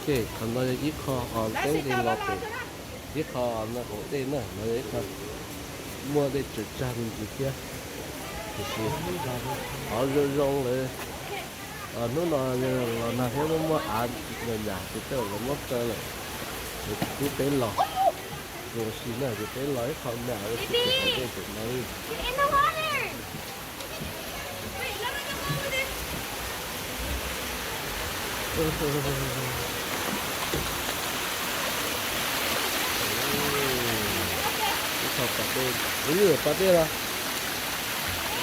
Qhov no yog ib qho os, teeb dej los pem, ib qho no haus dej na, no yog ib qho muaj dej tsaws tsag me ntsis thiab. Tiam sis qhov zoo zoo lawm, hnub no los nag thiab muaj muaj av nyam nyam ces tej zaum lawv muab kaw lawm, ces tsis pub peb los. Zoo ua si na ces peb los ib qho me ua si ces haus dej pem no li. Ib qho pas dej, ib lub pas dej los,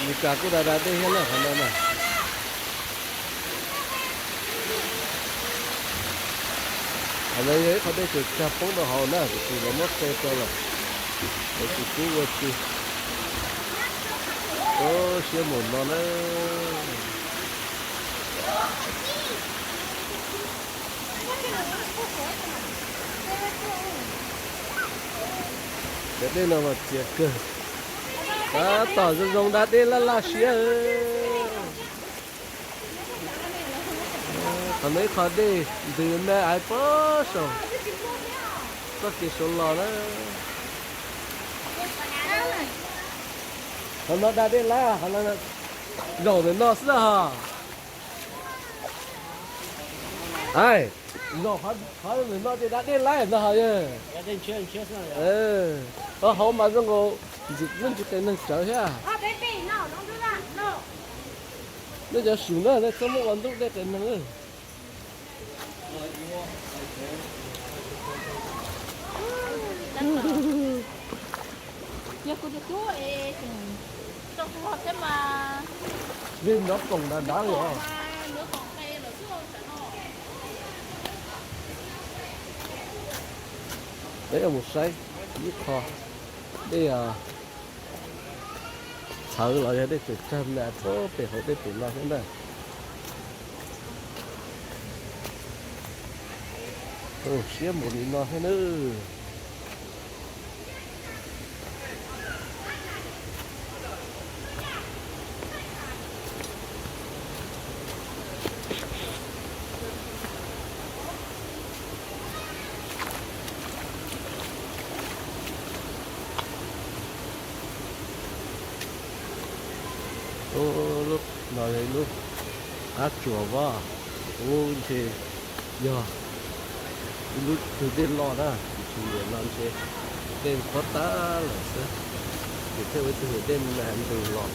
Meskas kuj da da dej thiab na qhov no na. Qhov no yog ib qho dej tsaws tsag poob rau hauv na, tiam sis lawv muab kaw rau lawm, lawv tsis pub ua si. Ua siab mus no na. Cov dej no mas txias kawg. Tab tom zoo zoo da dej laj laj siab. Qhov no ib qho dej ntws me aiv pob saum txoj kev saud los na. Qhov no da dej laj, qhov no zaum ntawm no xwb hos. Ai, zaum qhov ntawm no ces da dej laj no hos yog. Hauv mas zoo nkaus ntxim pub ntsis qias neeg tsawv thiab. Nej cov swm na, nej txhob muab ua ntub dej qias neeg. Yog kuv tus tub es tseem tso kuv ho thiab mas. Vij nrov koom nrad nrad li os. Peb yuav mus saib ib qho dej txhawv los yog dej tsaws tsag na, pem hauv dej pem no thiab ntag. Siab mus li no thiab nawb. Lub no yog ib lub qab tsuas vab, ub ntshe yog ib lub twg dej loj na, tsis nyiam no ntshe dej qhuav tag lawm xwb, ces thiaj ua ib tug dej me ntws los.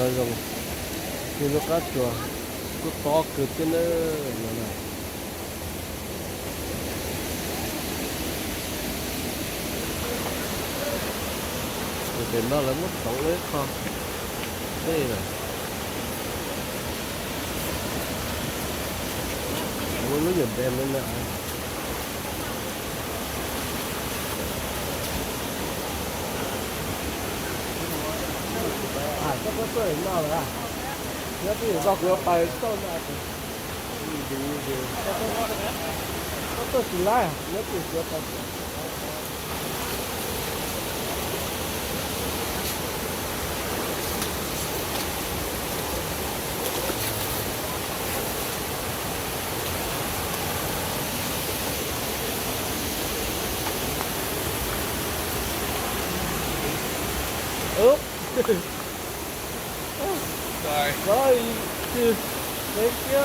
No zoo, ib lub qab tsuas kuj tob kawg thiab nawb no na. Ces no lawv muab txoov ib qho dej lawm. Muaj lub nyuam ntev no na. Koj tuaj tuaj no lawm, nyob twj ywm koj kuv yuav pais txoj no. Koj tuaj tsis laib, nyob twj ywm kuv yuav pais. Ub. Sorry, dude. Thank you.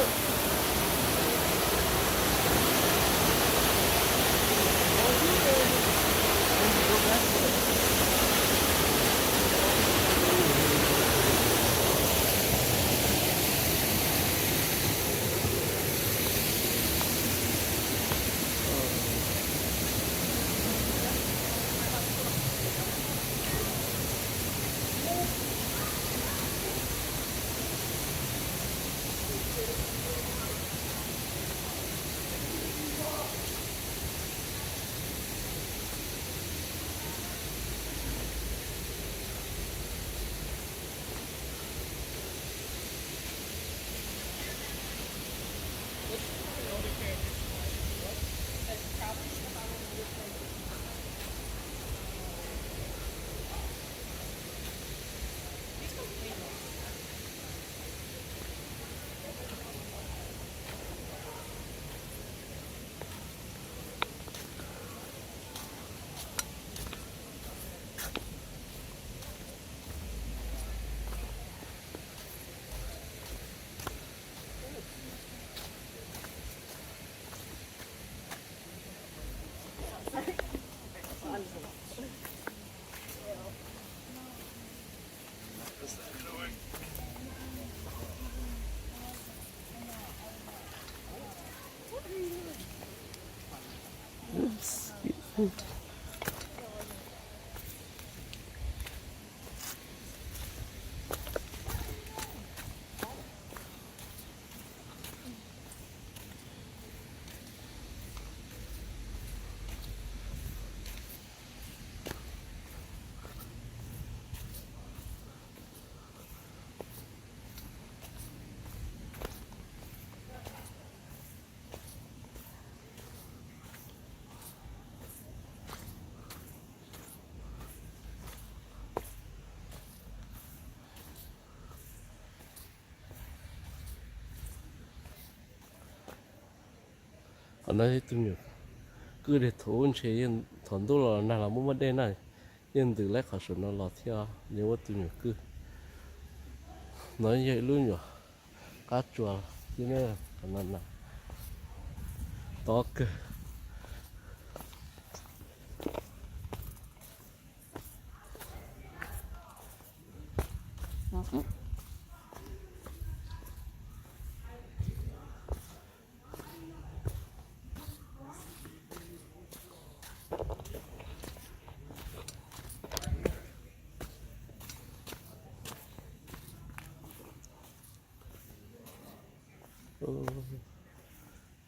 Qhov no ib tug nyuam kwj deg thaum ub ntshe yeej thaum ntuj los nag los muaj muaj dej na, yeej ntws laib qhov saum no los thiab, yeej ua tus nyuam kwj. No yog ib lub nyuam qab tsuas thiab na, qhov no na, tob kawg.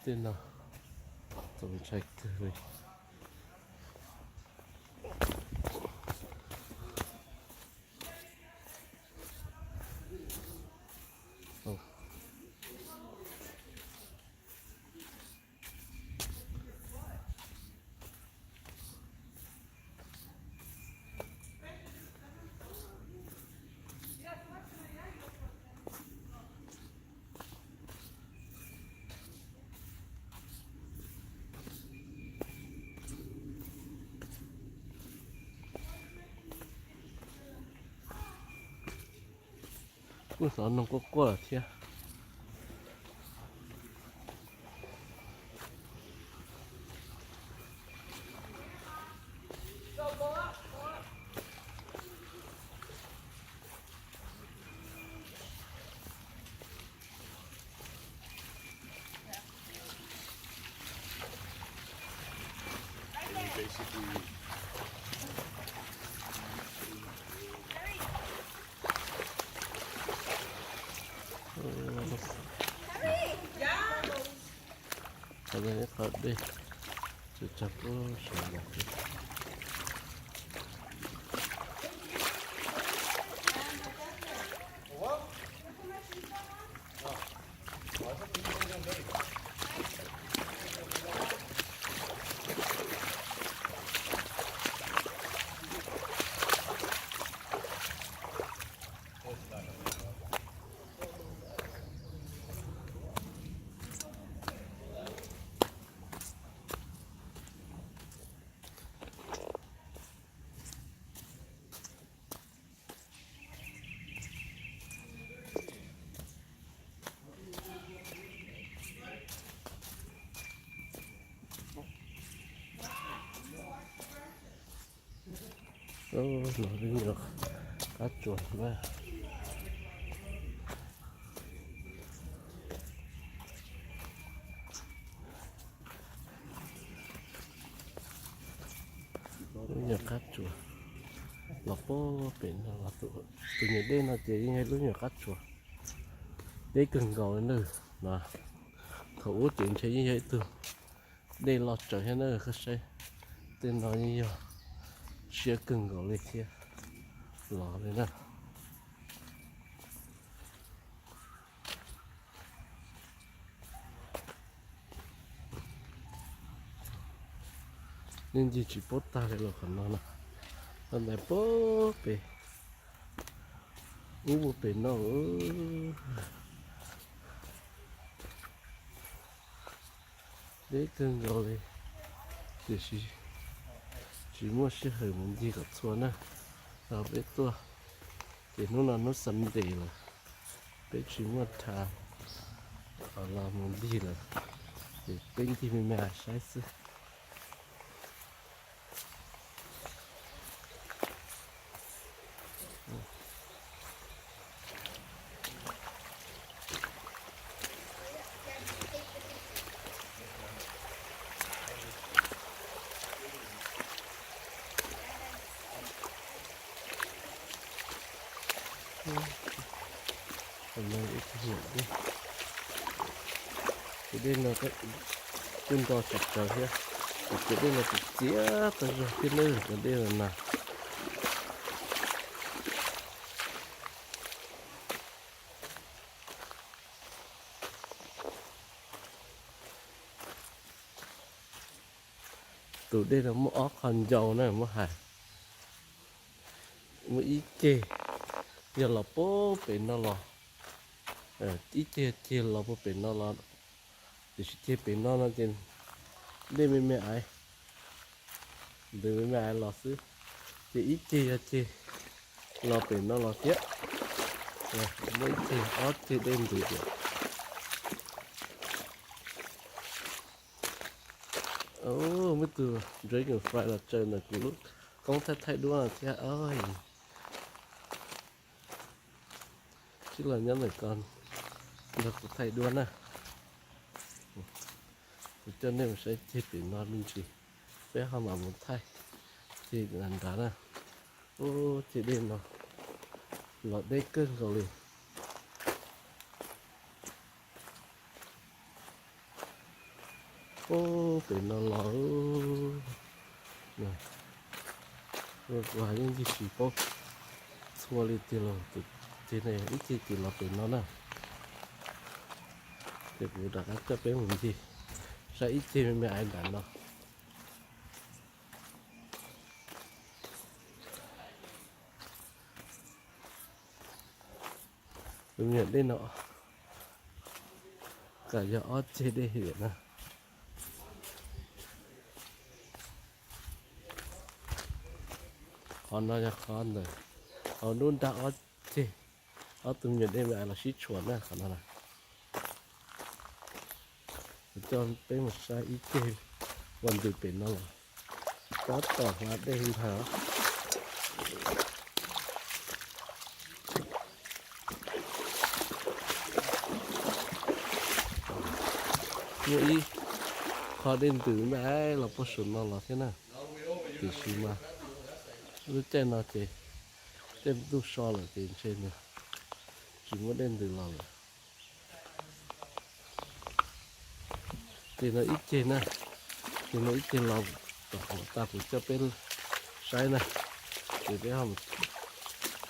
Tej no txaus ntshai kawg li. Kuj xov noog quaj quaj thiab. Qhov no ib qho dej, tsuas tsag pub sawv los. No lub nyuam qab tsuas na. Lub nyuam qab tsuas los puag pem no los, tus nyuam dej no ces yeej yog lub nyuam qab tsuas deb kawg nkaus li na. Thaum ub ces ntshe yeej yog ib tug dej loj tsawv thiab na, koj saib tej no yeej yog siab kawg nkaus li thiab los li na. Nej ncig tsis paub tag li los qhov no na, tau ntais puag pem ub puag pem no. Deb kawg nkaus li, tiam sis tsis muaj sij hawm mus ncig kom txhua na. Peb tuaj ces hnub no hnub Sunday lawm, peb tsis muaj time los mus ncig lawm, ces peb ncig me me saib xwb. Tus no ib tug nyuam dej, tus dej no kuj nro tsis tsawg thiab, tus dej no txias txias tag zog thiab na, cov dej no na. Tus dej no muaj ob qho ncau na, muab hais, muaj ib ceg yog los puag pem no los, ib ceg ceg los puag pem no los, tiam sis ceg pem no no ces dej me me aiv, ntws me me aiv los xwb, ces ib ceg yog ceg los pem no los thiab, muaj ib ceg ob ceg dej ntws tias. Muaj tus dragonfly los tsaws ntawm kuv lub koob thaij thaij duab no thiab. Sib los nyob ntawm ko nrog kuv thaij duab na. Kuv coj nej mus saib ceg pem no me ntsis, peb ho mam mus thaij ceg nrad na. Ub, ceg dej no los deb kawg nkaus li. Ub, pem no los, kuv yeej ncig tsis paub txhua li tiag los, tus ceg no ib ceg ces los pem no na. Ces kuv rov qab coj peb mus ncig saib ib ceg me me aiv nram no. Tus me nyuam dej no kam yog ob ceg dej hiam na. Qhov no yog qhov ntawm hauv nruab nrab ob ceg, ob tug me nyuam dej me aiv los sib tshuam na qhov no na. Kuv coj peb mus saib ib ceg uas ntws pem no los, tab tom hla dej ntag. Muaj ib qho dej ntws me aiv los puag saum no los thiab na, tiam sis mas lub caij no ces tej ntuj so lawm ces ntshe nws tsis muaj dej ntws los lawm. Ces no ib ceg na, ces no ib ceg los tom qab tas kuv coj peb saib na, ces peb ho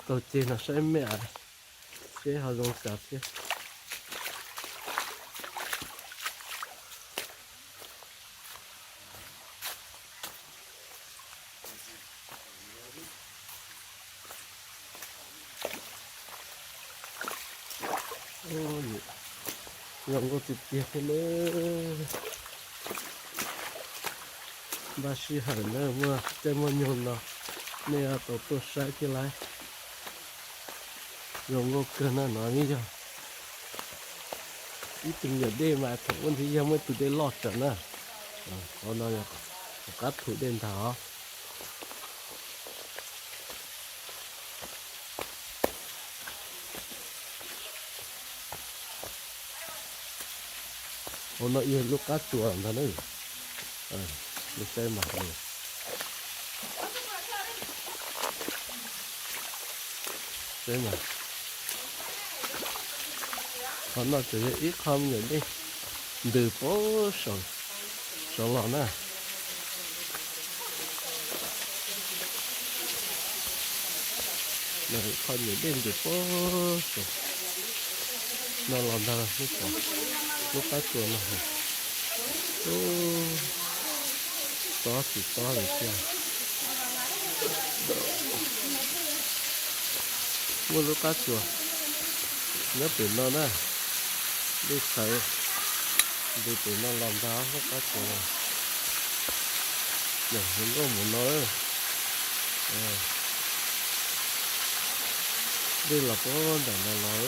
taug ceg no saib me aiv seb ho zoo cas thiab. Zoo nkauj tiag tiag thiab nawb. Npaj sij hawm na, muaj caij muaj nyoog no nej tau tuaj saib thiab lauj. Zoo nkauj kawg na, no yog ib tug me nyuam dej mas thaum ub ntshe yog muaj ib tug dej loj tsawv na. Qhov no yog qab thu dej ntag os. Hauv no yog lub qab tsuas ntag na. Nej saib mas, saib mas, qhov no tseem yog ib qho me nyuam dej ntws puag saud los na. Qhov nyuam dej ntws puag saud no los ntag, lub qab tsuas no. Tob tsis tob lawm thiab. Muaj lub qab tsuas nyob pem no na, dej txhawv ntws pem no los ntag lub qab tsuas no. Zoo nkauj mus no, dej los puag nram no los.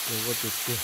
Zoo nkauj tiag tiag.